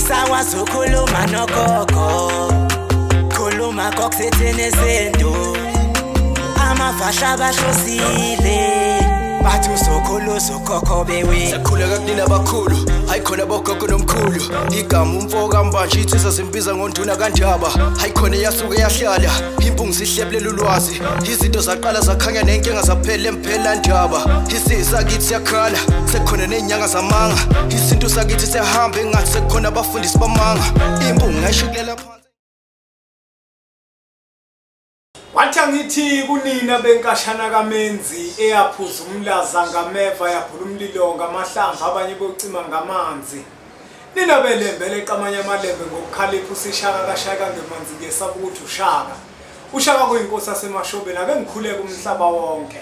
Sakwazi ukukhuluma nogogo, khuluma kokusithini isintu. Amafasha bahlosile, bathi usokhulu usokhokho bewe. Sakhuleka kunina abakhulu, hayi khona bogogo nomkhulu. Igama umfo kaMbanje insizwa simbiza ngonduna kaNdaba. Hayi khona yasuke yahlala, impungu sihlebulela ulwazi. Izinto zaqala zakhanya nenkinga zaphela emphela ndaba. Isizwe sakithi siyakhala, sekukhona nezinyanga zamanga. Isintu sakithi siyahamba engathi sekukhona abafundisi bamanga. Impungu ngayishukulela phansi. Wathi angithi kunina benkashana kaMenzi eyaphuza umlaza ngameva yaphula umlilo ngamahlamvu abanye bocima ngamanzi. Nina belembe leqamanye amalembe ngokukhalipha usishaka kashaka ngemanzi ngesaba ukuthi ushaka. Ushaka kuyinkosi yaseMashobeni ake ngikhuleke umhlaba wonke.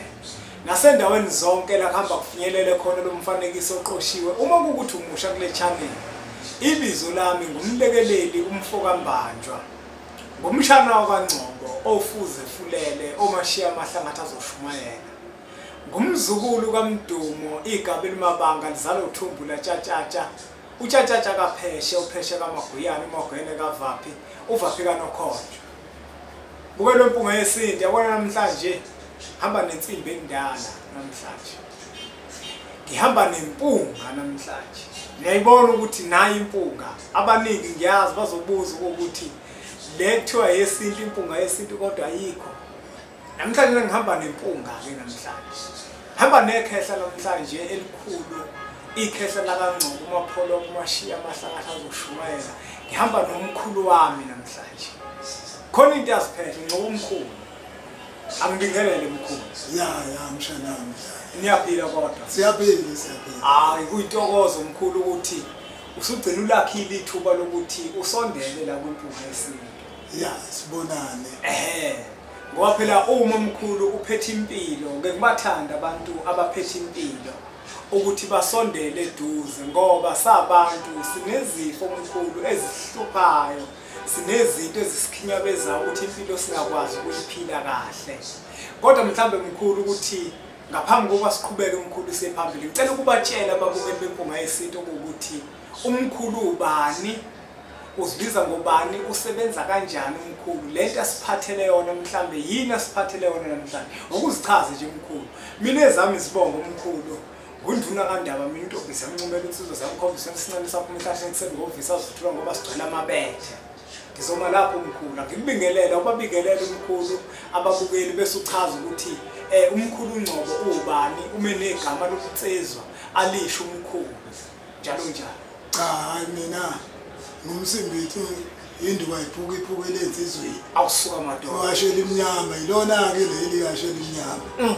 Nasendaweni zonke la kuhamba kufinyelele khona lo mfanekiso oqoshiwe uma kukuthi umusha kule channel. Ibizo lami ngumlekeleli umfoka Mbanjwa. Ngumshana wakwaNgcobo ofuze fulele omashiya amahlangathi azoshumayela. Ngumzukulu kaMdumo igaba elimabanga lizala uthumbu latshatshatsha. Utshatshatsha kapheshe upheshe kaMaguyane uMaguyane kaVaphi uVaphi kaNokhonjwa. Bukela impunga yesintu yabona namhlanje hamba nensimbi endala namhlanje. Ngihamba nempunga namhlanje. Niyayibona ukuthi nayi impunga. Abaningi ngiyazi bazobuza ukuthi le kuthiwa yesintu impunga yesintu kodwa ayikho. Namhlanje ngihamba nempunga ke namhlanje. Hamba nekhehla namhlanje elikhulu, ikhehla lakaNgcobo uMapholo kumashiya amahlakahla azoshumayela. Ngihamba nomkhulu wami namhlanje. Khona into yaziphethe Ngcobo umkhulu. Angibingelele mkhulu. Ya mshana wami. Niyaphila kodwa? Siyaphila siyaphila. Hayi kuyintokozo mkhulu ukuthi usugcina ulakhile ithuba lokuthi usondele la kwimpunga yesintu. Ya sibonane. Ngoba phela uma umkhulu uphethe impilo, ngeke ngibathanda abantu abaphethe impilo ukuthi basondele eduze ngoba sabantu sinezifo omkhulu ezihluphayo, sinezinto ezisikhinyabezayo ukuthi impilo singakwazi ukuyiphila kahle. Kodwa mhlambe mkhulu ukuthi ngaphambi kokuba siqhubeke umkhulu siye phambili, ngicela ukubatshela ababukeli bempunga yesintu ukuthi umkhulu ubani, uzibiza ngobani, usebenza kanjani umkhulu, lento asiphathele yona mhlambe yini asiphathele yona namhlanje. Ukuzichaza nje umkhulu. Mina ezami izibongo umkhulu ngunduna kaNdaba, mina intombi siyancumela insizwa zamkhombisa esincane saphuma ehlahleni ekuseni ngovisa azothula ngoba sigcwele amabethe. Ngizoma lapho umkhulu, angikubingelela ubabingelele umkhulu ababukeli bese uchaza ukuthi umkhulu uNgcobo ubani, ume negama lokutsezwa alisho umkhulu njalo njalo. Cha hayi mina ngumsimbithi induku ayiphuka iphukele ensizweni. Awusuka madoda. Ihashe limnyama ilona ke leli ihashe limnyama.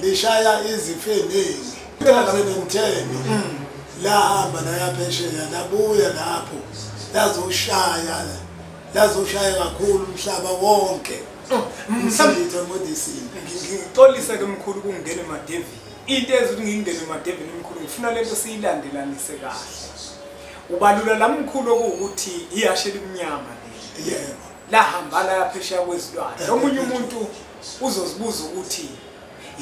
Lishaya izifo eziningi. 2010 lahamba layaphesheya labuya lapho lazoshaya kakhulu umhlaba wonke. Umsimbithi modisini. Ngixolise ke mkhulu kungena emadevini. Into ezothi ngingene emadevini mkhulu ngifuna lento siyilandelanise kahle. Ubalula lamkhulu okuwukuthi ihashe limnyama leli. Yebo. Lahamba layaphesheya kwezilwane. Omunye umuntu uzozibuza ukuthi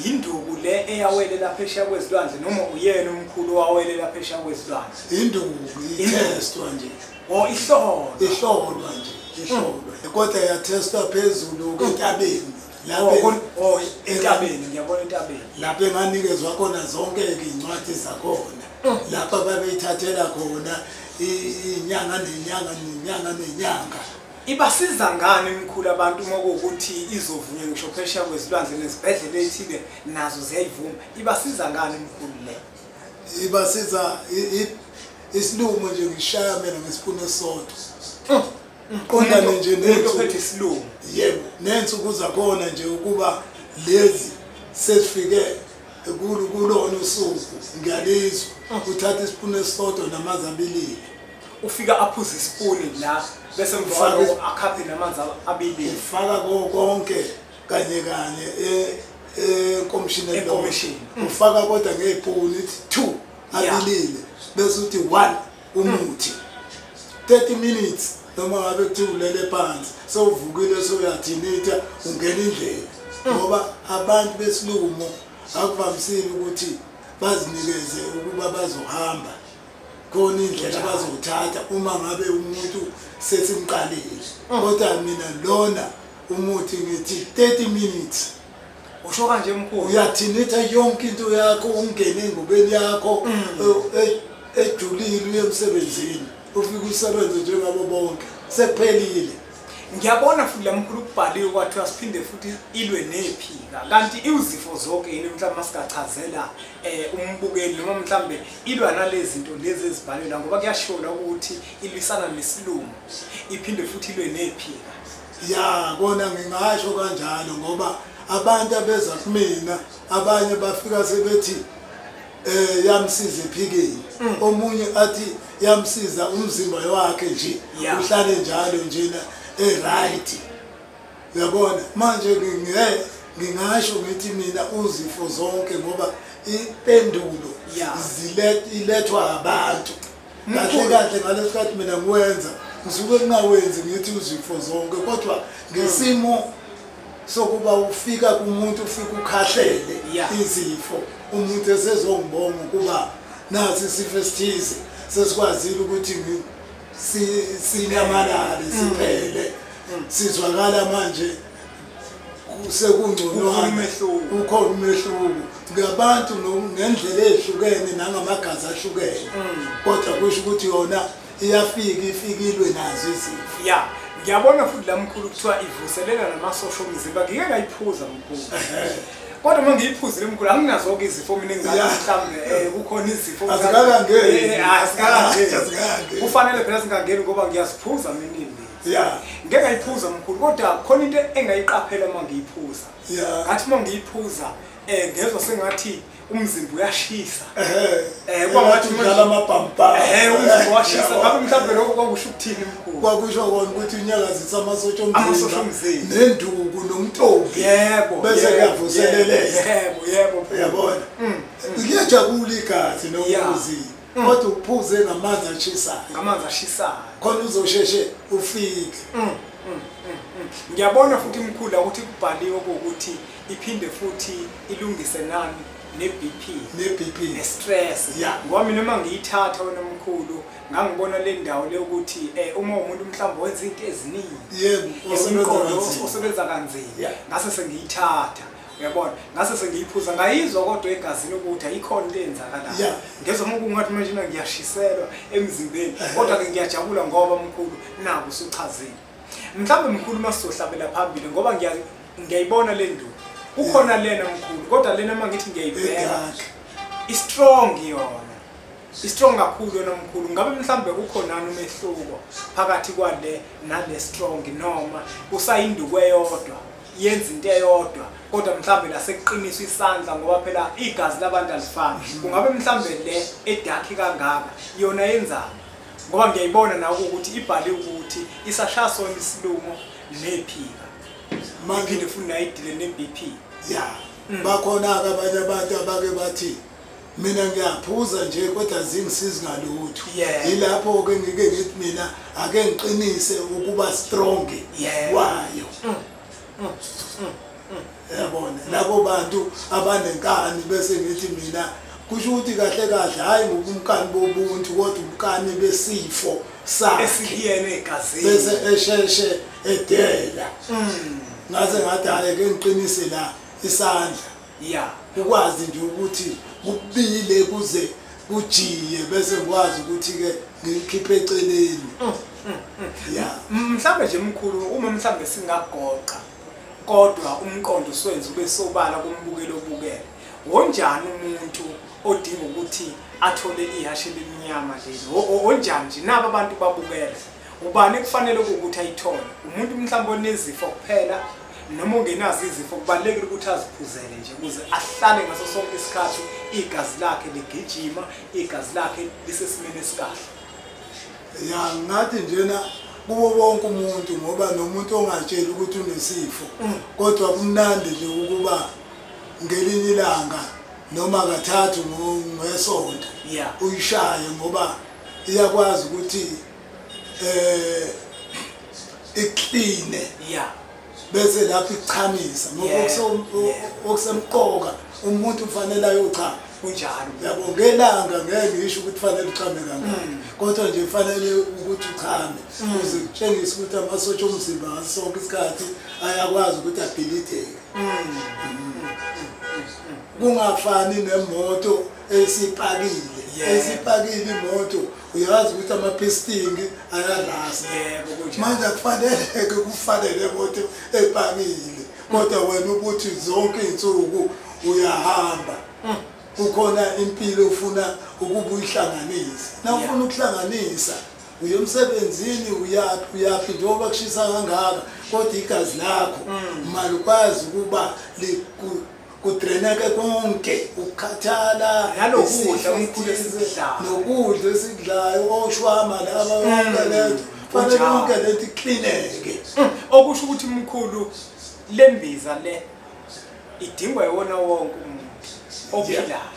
induku le eyawele laphesheya kwezilwandle noma uyena umkhulu owawele laphesheya kwezilwandle. Induku ithestwa nje. Oh ihlolwa. Ihlolwa nje, ihlolwa. Kodwa yathestwa phezulu entabeni. Lapho entabeni ngiyabona entabeni. Lapho enganikezwa khona zonke izincwadi zakhona. Lapha babeyithathela khona inyanga nenyanga nenyanga nenyanga. Ibasiza ngani mkhulu abantu uma kuwukuthi izovunywa ngisho phesheya kwezilwandle nezibhedlela ezithile nazo ziyayivuma? Ibasiza ngani mkhulu le? Ibasiza isilumo nje ngishaya mina ngesipuni esisodwa. Qondane nje nento phethe isilumo. Yebo, nensuku zakhona nje ukuba lezi sesifike kulona usuku ngiyalizwa. Uthatha isipuni esisodwa namanzi abilile. Ufika aphuze isipuni la bese mfaka akhaphe namanzi abilile. Ufaka konke kanye kanye enkomishini enkomishini. Ufaka kodwa ngezipuni ithi 2 abilile bese uthi 1 umuthi. 30 minutes noma ngabe kuthiwa ulele phansi sewuvukile sewuyathinitha ungena indlela. Ngoba abantu besilumo akuvamisile ukuthi bazinikeze ukuba bazohamba Khona indlela abazothatha uma ngabe umuntu sesimqalile. Kodwa mina lona umuthi ngithi 30 minutes. Usho kanje mkhulu, uyathinitha yonke into yakho, ungene engubeni yakho ejulile uye emsebenzini, ufike usebenze njengabo bonke, sekuphelile. Ngiyabona futhi la mkhulu kubhaliwe kwathiwa siphinde futhi ilwe nephika, kanti iwuzifo zonke yini mhlawumbe masingachazela umbukeli, noma mhlawumbe ilwa nalezi zinto lezi ezibhaliwe la, ngoba kuyashola ukuthi ilwisana nesilumo iphinde futhi ilwe nephika. Ya kona ngingasho kanjalo, ngoba abantu abeza kumina abanye bafika sebethi yamsiza ephikeni, omunye athi yamsiza umzimba wakhe nje uhlale njalo njena right. Uyabona manje ngingasho ngithi mina uzifo zonke, ngoba impendulo ilethwa abantu. Kahle kahle ngalesikhathi mina ngiwenza ngisuke ngingawenzi ngithi uzifo zonke, kodwa ngesimo sokuba ufika kumuntu ufika ukhahlele izifo, umuntu esezongibonga ukuba nasi isifo esithize sesikwazile ukuthi sinyamalale siphele, sizwakala manje sekungcono, ukhona umehluko ngabantu ngendlela ehlukene nangamagazi ahlukene, kodwa kusho ukuthi yona iyafika ifikilwe nazo izifo. Ya ngiyabona futhi la mkhulu kuthiwa ivuselela namasosha omzimba. Ngike ngayiphuza mkhulu, kodwa uma ngiyiphuzile mkhulu anginazo-ke izifo mina engingathi mhlawumbe kukhona izifo azikakangeni, kufanele phela singangeni ngoba ngiyaziphuza mina imithi. Ngike ngayiphuza mkhulu, kodwa khona into engayiqaphela uma ngiyiphuza. Ngathi uma ngiyiphuza ngezwa sengathi umzimba uyashisa. Kwangathi udlala amabhampha. Umzimba washisa. Ngabe mhlawumbe lokho kwakusho ukuthini mkhulu? Kwakusho kona ukuthi unyakazisa amasosha omzimba nenduku nomtombi. Yebo. Bese kuyavuseleleka. Yebo, yebo. Uyabona? Liyajabula igazi nokuphuzile. Kodwa uphuze ngamanzi ashisayo. Ngamanzi ashisayo. Khona uzosheshe ufike. Ngiyabona futhi mkhulu ukuthi kubhaliwe ukuthi iphinde futhi ilungise nani ne-BP ne-stress. Ngoba mina uma ngiyithatha wena mkhulu ngangibona le ndawo le ukuthi uma umuntu mhlawumbe wenza into eziningi, yebo, osebenza kanzima, ngase sengiyithatha, uyabona, ngase sengiyiphuza, ngayizwa kodwa egazini ukuthi ayikhona into eyenzakalayo. Ngezwa uma kungathi manje ngiyashiselwa emzimbeni, kodwa-ke ngiyajabula ngoba mkhulu naku usuchazile. Mhlawumbe mkhulu uma sizohlabela phambili, ngoba ngiyayibona le nduku kukhona lena mkhulu, kodwa lena uma ngithi ngiyayibheka i-strong yona, i-strong kakhulu yona mkhulu. Ngabe mhlawumbe kukhonani umehluko phakathi kwale nale strong, noma kusayinduku eyodwa yenza into eyodwa kodwa mhlawumbe lasekuqiniswa isandla, ngoba phela igazi labantu alifani? Kungabe mhlawumbe le edakhi kangaka yona yenzani? Ngoba ngiyayibona nawe ukuthi ibhaliwe ukuthi isashaya sona isilumo nephika, manje futhi nayidile ne-BP. Ya bakhona-ke abanye abantu abake bathi mina ngiyaphuza nje kodwa zingisizi ngalutho. Yilapho-ke ngike ngithi mina ake ngiqinise ukuba strong wayo. Yabona labo bantu abanenkani, bese ngithi mina kusho ukuthi kahle kahle hayi ngobumkani bobuntu kodwa ubukani besifo sakhe esiyene egazini, bese esheshe edela. Ngaze ngathi hayi ke ngiqinise la isandla, ukwazi nje ukuthi kubile kuze kujiye, bese ngikwazi ukuthi ke ngikhiphe eceleni. Mhlawumbe nje mkhulu uma mhlawumbe singagoqa kodwa umqondo uswenza ube sobala kumbukeli obukele, wonjani umuntu odinga ukuthi athole ihashe lemnyama leli? Onjani nje naba abantu babukele, ubani kufanele ukuthi ayithole? Umuntu mhlawumbe onezifo kuphela noma ongenazo izifo kubalulekile ukuthi aziphuzele nje ukuze ahlale ngaso sonke isikhathi igazi lakhe ligijima, igazi lakhe lisesimeni esikahle. Ya ngathi njena kuwo wonke umuntu, ngoba nomuntu ongatsheli ukuthi unesifo, kodwa kumnandi nje ukuba ngelinye ilanga noma kathathu ngesonto uyishaye, ngoba iyakwazi ukuthi ikline bese lapho ichamisa, ngoba okusemqoka umuntu ufanele ayochama. Kunjalo. Yabo, ngelanga ngeke ngisho ukuthi fanele uchame kangaki, kodwa nje fanele ukuthi uchame ukuze kutshengise ukuthi amasotsha omzimba ngaso sonke isikhathi ayakwazi ukuthi abhilitheke. Kungafani nemoto esipakile. Esipakile imoto uyazi ukuthi amapistingi ayarasa. Yebo, kunjalo. Manje akufanele kufane nemoto epakile, kodwa wena ukuthi zonke izinsuku uyahamba. Kukhona impilo ufuna ukuba uyihlanganise. Na ufuna ukuhlanganisa uye emsebenzini, uyaphi njengoba kushisa kangaka, kodwa igazi lakho malukwazi ukuba kudreneke konke ukukhathala nalokudla umkhulu esikudlayo, nokudla esikudlayo, oshwama laba yonke lento fanele yonke lento iklineke. Okusho ukuthi mkhulu lembiza le idingwa iwona wonke umuntu ophilayo.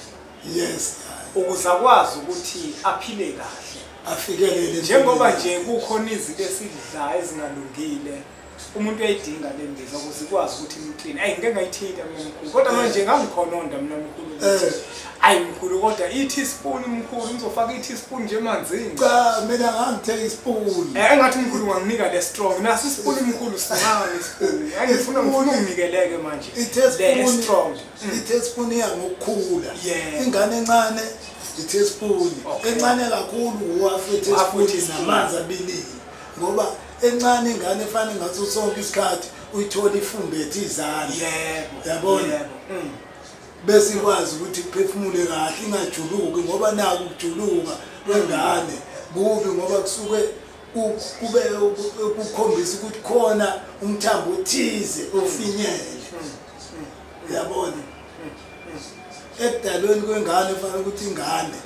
Yes, ukuze akwazi ukuthi aphile kahle, afikelele. Njengoba nje kukhona izinto esidlayo ezingalungile, umuntu uyayidinga le mbiza ukuze ikwazi ukuthi imclean. Ayi, ngeke ngayithinta mina mkhulu, kodwa manje ngangikhononda mina mkhulu ukuthi ayi mkhulu, kodwa i-teaspoon mkhulu, ngizofaka i-teaspoon nje emanzini. Cha, mina ngangithe ispoon. Engathi mkhulu unganginika le strong. Nasi ispoon mkhulu, sincane ispoon. Engifuna ngifuna ungikeleke manje. Le strong. I-teaspoon iya ngokukhula. Ingane encane i-teaspoon. Encane kakhulu uhafu i-teaspoon namanzi abilile. Ngoba encane ingane efana ngaso sonke isikhathi uyithola ifumbethe izandla. Yebo. Yabona? Bese ikwazi ukuthi iphefumule kahle ingajuluki, ngoba naku ukujuluka kwengane kubi, ngoba kusuke kube kukhombisa ukuthi khona umthambo othize ofinyele. Yabona? Ekudalweni kwengane fanele ukuthi ingane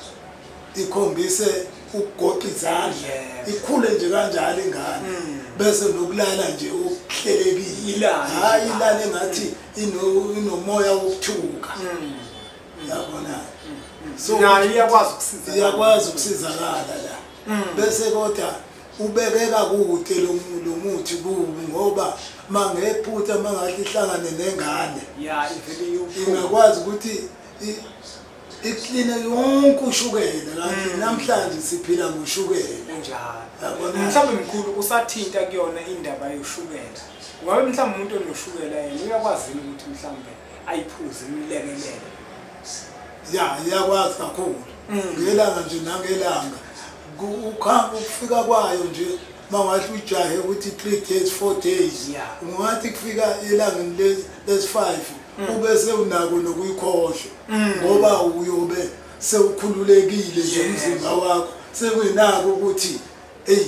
ikhombise ukugoqa izandla, ikhule nje kanjalo ingane, bese nokulala nje okuhlelekile, hayi ilale ngathi inomoya wokuthuka. Yabona? So nayo iyakwazi ukusizakala, iyakwazi ukusizakala la. Bese kodwa ubekeka kude lo muthi kubi, ngoba mangephutha mangathi ihlangane nengane, ingakwazi ukuthi ikline yonke ushukela. Kanti namhlanje siphila ngoshukela. Kunjalo. Mhlawumbe mkhulu usathinta kuyona indaba yoshukela. Ungabe mhlawumbe umuntu onoshukela yena uyakwazi ukuthi mhlawumbe ayiphuze imlekelele? Ya, iyakwazi kakhulu. Ngelanga nje nangelanga ukufika kwayo nje mangathi ujahe ukuthi 3 days 4 days, ungathi kufika elangeni lesi-5 ube sewunako nokuyikhohlwa, ngoba uyobe sewukhululekile nje umzimba wakho, sekungenako ukuthi hey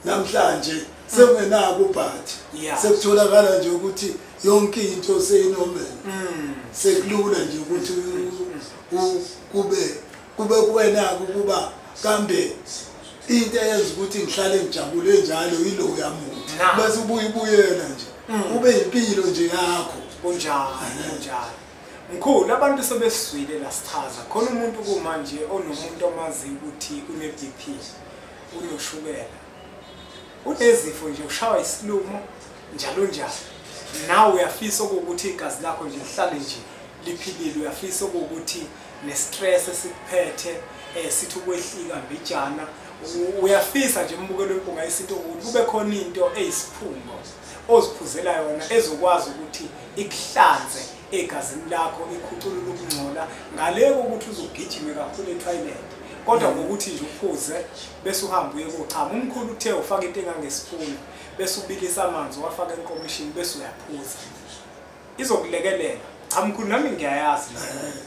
namhlanje, sekungenako ubhathi, sekutholakala nje ukuthi yonke into seyinormal, sekulula nje ukuthi kube kuwena ukuba kambe into eyenza ukuthi ngihlale ngijabule njalo yiloya muntu, bese ubuye ubuyela nje ube impilo nje yakho. Kunjalo, kunjalo. Mkhulu, abantu sebesizwile la sichaza. Khona umuntu kumanje onomuntu omazi ukuthi une-BP, unoshukela, unezifo nje, ushawa isilumo njalo njalo. Nawe uyafisa ukuthi igazi lakho nje lihlale nje liphilile, uyafisa ukuthi ne-stress esikuphethe sithi ukwehlika mbijana, uyafisa nje umbukelo wempunga yesintu ukuthi kube khona into eyisiphungo oziphuzela yona ezokwazi ukuthi ikuhlanze egazini lakho, ikhuculule ukungcola ngale kokuthi uzogijime kakhulu etoilet, kodwa ngokuthi nje uphuze bese uhamba uye kochama. Umkhulu uthe ufaka into engangesipuni bese ubilisa amanzi wafaka enkomishini bese uyaphuza, izokulekelela. Cha mkhulu, nami ngiyayazi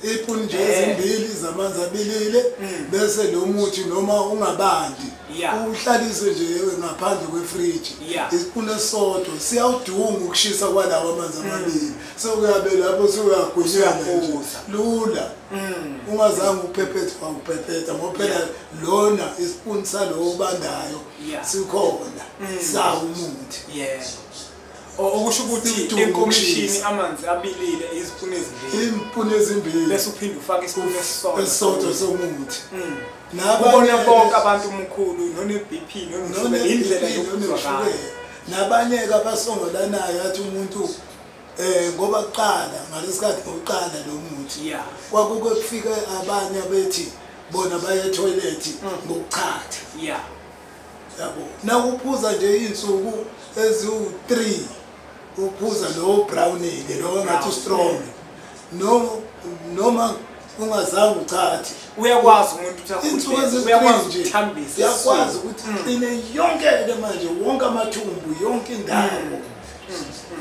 ipuni nje ezimbili zamanzi abilile, bese lo muthi noma ungabandi uhlaliswe nje ngaphandle kwefriji, isipuni esisodwa siyawudunga ukushisa kwalawo amanzi amabili, sekuyabe lapho sewuyagwinyana nje lula, ungazange uphephethe kwauphephetha, ngoba phela lona isipuni salowo obandayo sikhona sawo umuthi. Yebo. Okusho ukuthi enkomishini amanzi abilile izipuni ezimbili, impuni ezimbili, bese uphinde ufake isipuni esisodwa somuthi. Nabona bonke abantu umkhulu none-BP nonoshukela, indlela yokuzwa ngayo. Nabanye-ke abasongolanayo athi umuntu Ngoba kuqala ngalesikhathi ngokuqala lo muthi kwakuke kufike abanye abethi bona baye etoilet ngokuchatha. Yabo, nawuphuza nje insuku eziwu3 uphuza lo brownie lo ngathi strong, no noma ungazange uchathe uyakwazi umuntu ukuthi uyakwazi ukuthambisa, uyakwazi ukuthi qine yonke le manje, wonke amathumbu, yonke indawo,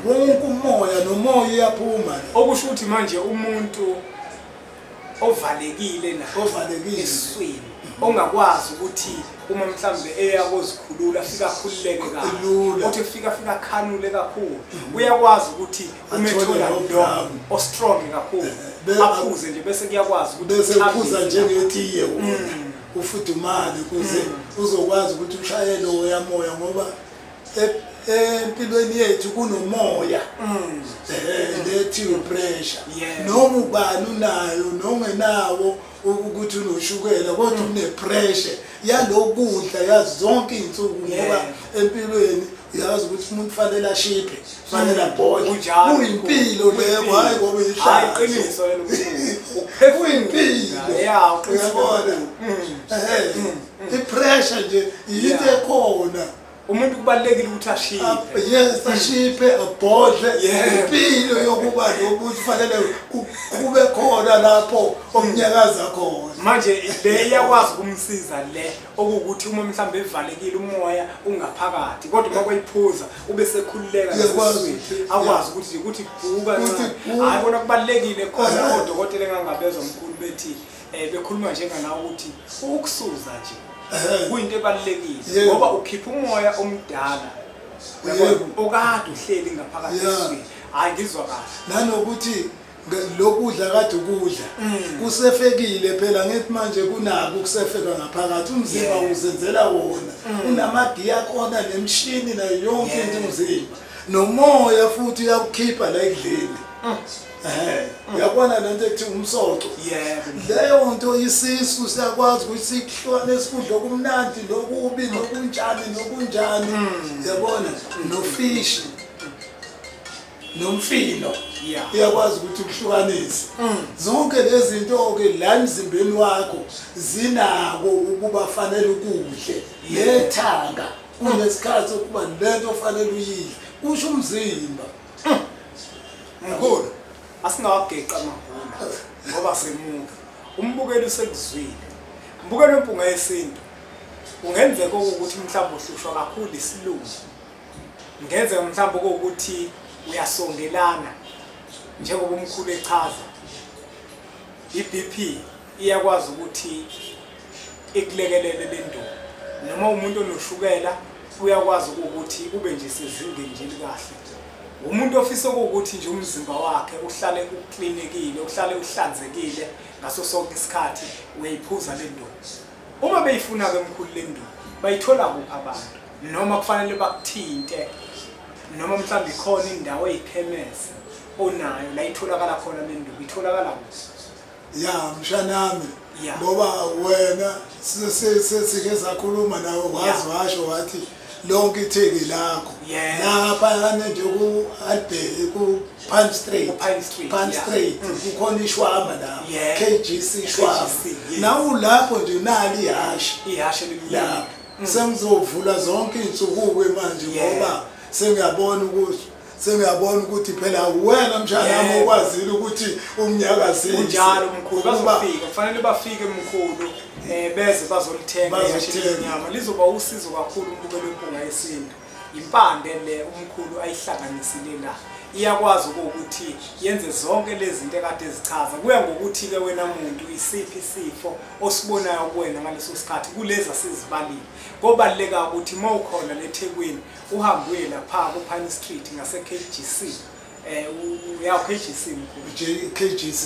wonke umoya nomoya uyaphuma. Okusho ukuthi manje umuntu ovalekile na ovalekile eswini ongakwazi ukuthi uma mhlambe eya kozikhulula afika akhululeke kahle, uthi fika khanule kakhulu, uyakwazi ukuthi umethola lo o strong kakhulu aphuze nje bese kuyakwazi ukuthi bese uphuza njengetiye wona ufudumale kuze uzokwazi ukuthi ushaye lo yamoya, ngoba empilweni yethu kunomoya lethi pressure, noma ubani unayo nongenawo ukuthi unoshukela kodwa une pressure yalokudla yazonke insuku, ngoba empilweni uyazi ukuthi umuntu fanele ashiphe, fanele abhodle, kuyimpilo leyo, hayi ngoba ihlala iqiniso lelo kuyimpilo. Uyabona i-pressure nje yinto ekhona. Umuntu kubalekile ukuthi ashiphe, yes, ashiphe abhodle, impilo yokuba nokuthi fanele kube khona lapho omnyakaza khona. Manje le iyakwazi ukumsiza le okuwukuthi uma mhlambe evalekile umoya ungaphakathi, kodwa uma kwayiphuza ube sekhululeka esiswini, akwazi ukuthi ukuthi buka hayi bona kubalekile. Khona odokotela engangabezwa mkhulu bethi bekhuluma njenganawe ukuthi ukusuza nje kuyinto ebalulekile, ngoba ukhipha umoya omdala okade uhleli ngaphakathi esiswini. Hayi ngizwa kahle nanokuthi lokudla kade ukudla kusefekile phela, ngithi manje kunako ukusefeka ngaphakathi, umzimba uzenzela wona, unamagiya khona nemishini nayo yonke into umzimba, nomoya futhi uyakukhipha la ekudleni. Uyabona lento ekuthiwa umsoco, leyo nto isisu siyakwazi ukuthi sikuhlwane isikudla okumnandi nokubi nokunjani nokunjani, uyabona, nofishi nomfino iyakwazi ukuthi ukuhlukanise zonke lezi zinto-ke la emzimbeni wakho zinako ukuba fanele ukudle nethanga kunesikhathi sokuba lento ofanele uyidle, kusho umzimba. Mkhulu, asingawageqa amagula ngoba semuka umbukeli usekuzwile. Mbukeli wempunga yesintu, kungenzeka ukuthi mhlawumbe uhlushwa kakhulu isilungu, kungenzeka mhlawumbe ukuthi uyasongelana njengoba umkhulu echaza, i-BP iyakwazi ukuthi ikulekelele le nduku, noma umuntu onoshukela uyakwazi ukuthi ube nje sezingeni nje likahle. Umuntu ofisa ukuthi nje umzimba wakhe uhlale uklinekile, uhlale uhlanzekile ngaso sonke isikhathi, uyayiphuza le nduku. Uma beyifuna ke mkhulu le nduku, bayithola kuphi abantu? Noma kufanele bakuthinte, noma mhlawumbe ikhona indawo eyikhemesi onayo la itholakala khona le nduku, itholakala kuphi? Ya mshanami, ngoba wena sesike sakhuluma nawe wazi washo wathi lonke itheki lakho lapha nje ku Albert ku Pine Street, Pine Street kukhona ishwama la KGC ishwama, nawu lapho nje nali ihashe, ihashe limnyama. Sengizovula zonke insuku ke manje ngoba sengiyabona ukuthi phela wena mshanami okwazile ukuthi umnyakazise. Kunjalo mkhulu, bazofika, kufanele bafike mkhulu, beze bazolithenga inyama, lizoba usizo kakhulu umbukeli wempunga yesintu. Impande le umkhulu ayihlanganisile la iyakwazi ukuthi yenze zonke lezi zinto ekade ezichaza. Kuya ngokuthi ke wena muntu isiphi isifo osibonayo kuwena ngaleso sikhathi kulezi asizibalile. Kobaluleka ukuthi uma ukhona leThekwini uhambe uye lapha ku Pine Street ngase KGC, uya KGC mkhulu, KGC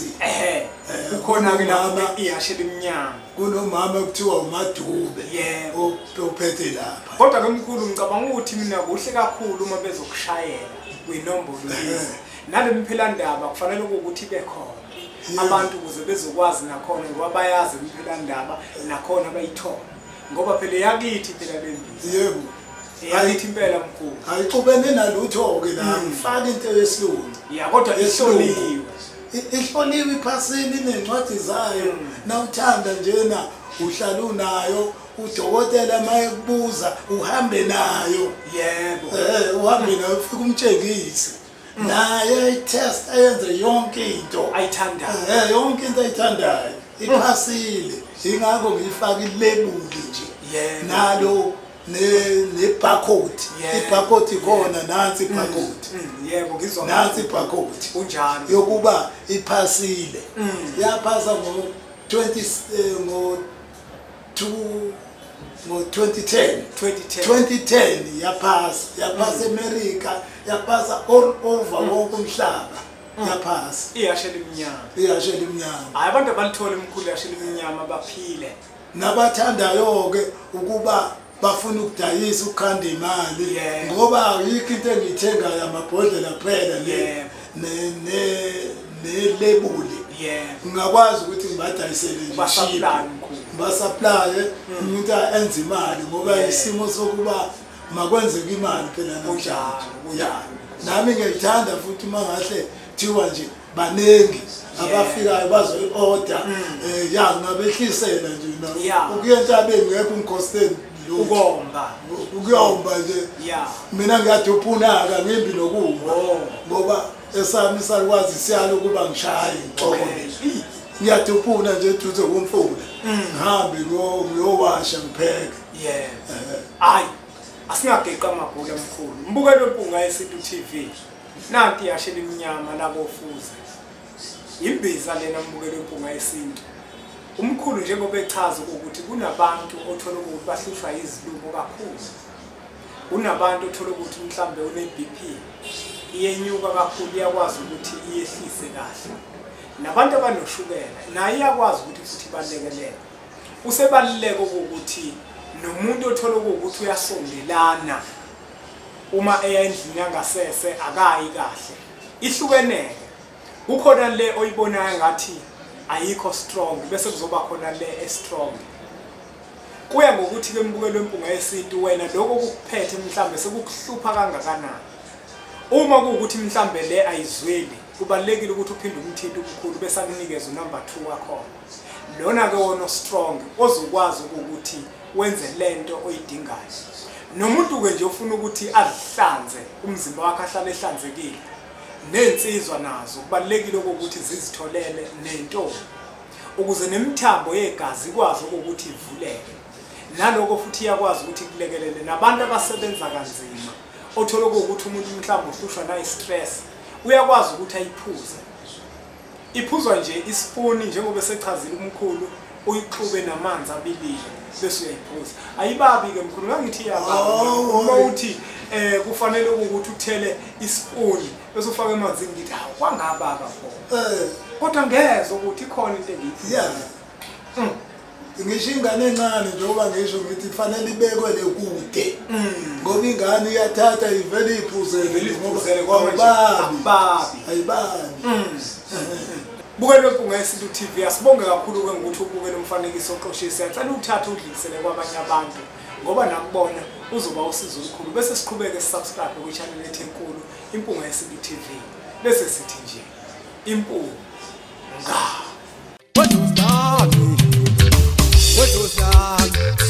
kukhona ke lapha ihashe lemnyama, kunomama ekuthiwa uMadube ophethe lapha. Kodwa ke mkhulu ngicabanga ukuthi mina kuhle kakhulu uma bezokushayela kwinombolo lezi nale mphelandaba, kufanele ukuthi ibe khona abantu ukuze bezokwazi nakhona, ngoba bayazi imphelandaba nakhona bayithola, ngoba phela yakithi phela lembiza. Yebo, Yakithi impela mkhulu. Ayixubene nalutho ke la, ngifaka into yesilungu. Ya kodwa ihloliwe. Ihloliwe iphasini nencwadi zayo. Nawuthanda njena uhlala unayo, udokotela mayekubuza uhambe nayo. Yebo. Uhambe nayo ufike umtshengise. Naye i-test ayenze yonke into ayithandayo. Yonke into ayithandayo iphasile. Ingakho ngiyifaka ilebuli nje. Nalo ne barcode. I-barcode ikhona, nansi i-barcode. Yebo ngizwa. Nansi i-barcode. Kunjalo. Yokuba iphasile. Yaphasa ngo 2010. 2010 yaphasa. Yaphasa eMerica, yaphasa all over wonke umhlaba. Yaphasa. Ihashe limnyama. Ihashe limnyama. Hayi abantu abalithola imkhulu ihashe limnyama baphile. Nabathandayo ke ukuba bafuna ukudayisa ukukhanda imali ngoba ayikho into engiyithengayo amabhodlela kuphela le ne lebuli. Ngingakwazi ukuthi ngibadayisele nje ngibasupply umuntu enze imali ngoba isimo sokuba makwenzeke imali phela namhlanje. Nami ngiyithanda futhi uma ngahle thiwa nje baningi abafikayo bazoyi-order ya ngabehlisela nje ukuya entabeni ngekho umkhoseni ukomba ukuyomba nje. Mina ngiyaduphunaka ngimbi nokumba ngoba esami salukwazi siyalo ukuba ngishaye ngixoxe. Ngiyaduphuna nje eduze komfula ngihambe ngiyowasha ngipheke. Yebo. Hayi asingageqa amagula mkhulu. Mbukelo Mpunga Yesintu TV. Nanti ihashe limnyama labofuze. Imbiza lena mbukelo Mpunga Yesintu. Umkhulu njengoba echaza ukuthi kunabantu othola ukuthi bahlushwa izilumo kakhulu. Kunabantu othola ukuthi mhlambe une BP iyenyuka kakhulu iyakwazi ukuthi iyehlise kahle. Nabantu abanoshukela naye iyakwazi ukuthi futhi balekelele. Usebaluleke ukuthi nomuntu othola ukuthi uyasondelana uma eya endlini yangasese akayi kahle. Ihlukeneke. Kukhona le oyibonayo ngathi ayikho strong bese kuzoba khona le e strong. Kuya ngokuthi ke mbukelo Mpunga Yesintu wena lokho kukuphethe mhlambe sekukuhlupha kangakanani. Uma kuwukuthi mhlambe le ayizweli kubalekile ukuthi uphinde umthinto omkhulu bese akunikeza unumber 2 wakhona. Lona ke wona strong ozokwazi ukuthi wenze lento oyidingayo. Nomuntu ke nje ufuna ukuthi azihlanze umzimba wakhe ahlale ehlanzekile. Nensizwa nazo kubalekile ukuthi zizitholele nentombi ukuze nemithambo yegazi ikwazi ukuthi ivuleke. Naloko futhi iyakwazi ukuthi kulekelele nabantu abasebenza kanzima. Othola ukuthi umuntu mhlawumbe uhlushwa na stress uyakwazi ukuthi ayiphuze. Iphuzwa nje isipuni njengoba sechazile umkhulu uyixube namanzi abilile bese uyayiphuza. Ayibabi ke mkhulu ngangithi iyababa. Uma uthi kufanele ukuthi uthele isipuni bese ufake emanzini ngithi hawu kwangababa pho. Kodwa ngezwe ukuthi ikhona into engiyiphuza. Ngisho ingane encane njengoba ngisho ngithi fanele ibekwe le kude. Ngoba ingane iyathatha ivele iphuzele ngoba ayibabi. Bukelo Mpunga Yesintu TV asibonge kakhulu ke ngokuthi ubukele umfanekiso oqoshiwe. Siyacela uthathe udlulisele kwabanye abantu ngoba nakubona uzoba usizo olukhulu. Bese siqhubeke sisubscribe kwi channel ethu enkulu Impunga Yesintu TV. Bese sithi nje impunga. What was that?